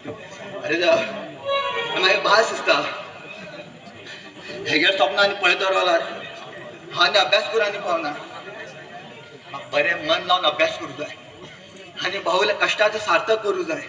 अरे देवा, म्हाका भास दिसता. हेगेर स्वप्न आनी पळयत रावलार हांव आनी अभ्यास करूं आनी पावना. म्हाका बरें मन लावन अभ्यास करूं जाय आनी बाहुल्या कश्टाचें सार्थक करूं जाय.